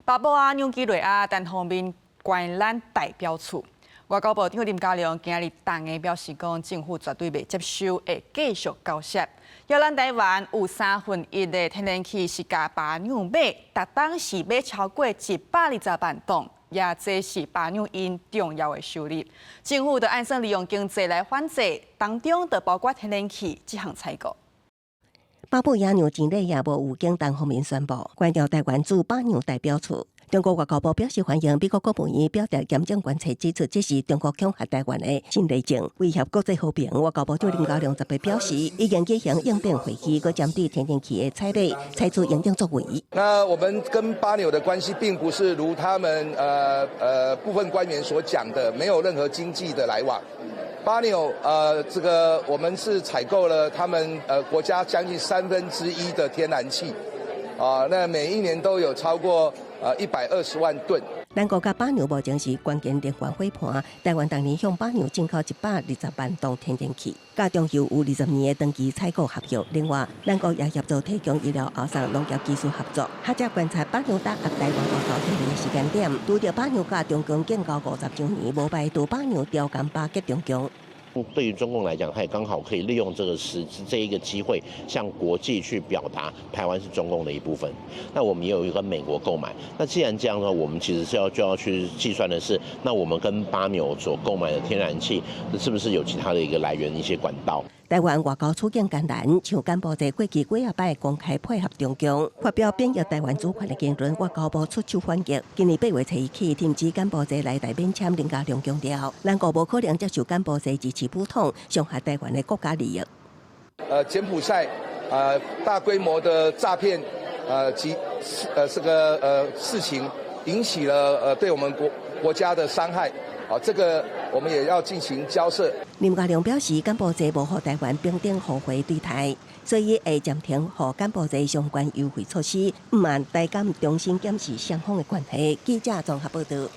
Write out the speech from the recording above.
巴布亞紐幾內亞單方面關咱代表處。外交部長林佳龍今日當下表示講，政府絕對袂接受，會繼續交涉。予咱台灣有三分一的天然氣是共巴紐買，逐冬是買超過120萬噸，也這是巴紐𪜶重要的收入。政府就按算利用經濟來反制，當中就包括天然氣這項採購。巴布亞紐幾內亞無預警單方面宣布關掉台灣駐巴紐代表處。中國外交部表示歡迎美國國務院表達嚴正關切，指出這是中國恐嚇台灣的新例證，威脅國際和平。外交部長林佳龍特別表示，已經舉行應變會議，閣針對天然氣的採買採取應變作為。那我們跟巴紐的關係，並不是如他們部分官員所講的，沒有任何經濟的來往。巴紐這個我們是採購了他們國家將近三分之一的天然氣，啊，那每一年都有超過120萬噸。咱國佮巴紐目前是關鍵能源夥伴，台灣逐年向巴紐進口120萬噸天然氣，佮中油有20年的長期採購合約。另外，咱國也協助提供醫療、後送農業技術合作。學者觀察巴紐打壓台灣外交協議的時間點，拄著巴紐佮中共建交50週年，無排除巴紐調工巴結中共。對於中共來講，他也剛好可以利用這個時這一個機會，向國際去表達台灣是中共的一部分。那我們也有一個美國購買。那既然這樣的話，我們其實是要就要去計算的是，那我們跟巴紐所購買的天然氣，是不是有其他的一個來源一些管道？台灣外交處境艱難，像柬埔寨過去幾仔擺公開配合中共，發表貶抑台灣主權的言論，外交部出手反擊。今年8月初一起，停止柬埔寨來台免簽，林佳龍強調，咱國無可能接受柬埔寨支持武統，傷害台灣的國家利益。柬埔寨大規模的詐騙及這個事情，引起了對我們國家的傷害。啊，這個我們也要進行交涉。林佳龍表示，柬埔寨無予台灣平等互惠對待，所以會暫停予柬埔寨相關優惠措施，毋但台柬重新檢視雙方的關係。記者綜合報道。